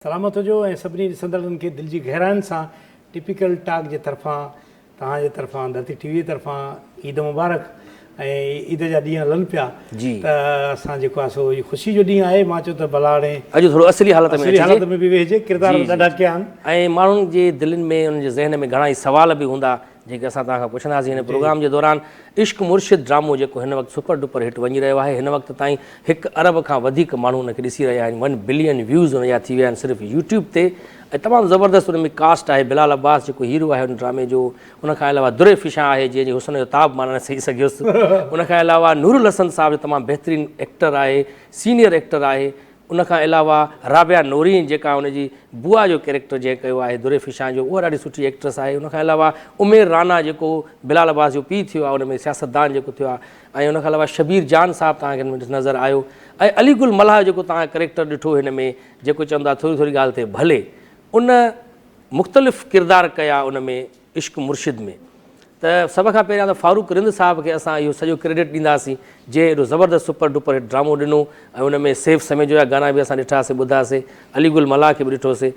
سلامت هجو ۽ سڀني ڏسندڙن کي دل جي گهراين سان ٽپيڪل ٽاڪ جي طرفان توهان جي طرفان ڌرتي ٽي وي جي طرفان عيد مبارڪ ۽ عيد جا ڏينهن هلن پيا ته اسان جيڪو آهي سو هي خوشي جو ڏينهن آهي مان چيو ته ڀلا هاڻي اڄ ٿورو اصلي حالت ۾ اصلي حالت ۾ به ويهجي ڪردار به ڏاڍا ڪيا آهن. ۽ ماڻهن جي دلين ۾ انهن جي ذهن ۾ گهڻا ئي سوال به هوندا جيڪي اسان توهان کان پڇنداسين هن پروگرام جي دوران. عشق مرشد ڊرامو جيڪو هن وقت سپر ڊپر هٽ وڃي رهيو آهي هن وقت تائين هڪ ارب کان وڌيڪ ماڻهو ان کي ڏسي رهيا آهن ون بلين ويوز ان جا ٿي ويا آهن صرف يوٽيوب تي ۽ تمام زبردست ان ۾ ڪاسٽ آهي بلال عباس جيڪو هيرو آهي ان ڊرامي جو ان کان علاوه در فشان آهي جنهن جي حسن جو تاب مان نه سهي سگهيس ان کان علاوه نور الحسن صاحب جو تمام بهترين ايڪٽر آهي سينيئر ايڪٽر آهي ان کان علاوه رابعه نورين جيڪا ان جي بوا جو ڪيريڪٽر جنهن ڪيو آهي دري فشان جو اها ڏاڍي سٺي ايڪٽرس آهي ان کان علاوه عمير رانا جيڪو بلال عباس جو پيء ٿيو آهي ان ۾ سياستدان جيڪو ٿيو آهي ۽ ان کان علاوه شبير جان صاحب توهان کي هن ۾ نظر آيو ۽ علي گل ملاح جيڪو توهان ڪريڪٽر ڏٺو هن ۾ جيڪو چوندا ٿوري ٿوري ڳالهه تي ڀلي ان مختلف ڪردار ڪيا ان ۾ عشق مرشد ۾ ته سڀ کان پهريان ته فاروق رند صاحب کي اسان اهو سڄو ڪريڊٽ ڏينداسين جنهن ايڏو زبردست سپر ڊپر هٽ ڊرامو ڏنو ۽ ان ۾ سيف سميجو جا گانا به اسان ڏٺاسين ٻڌاسين علي گل ملاح کي به ڏٺوسين.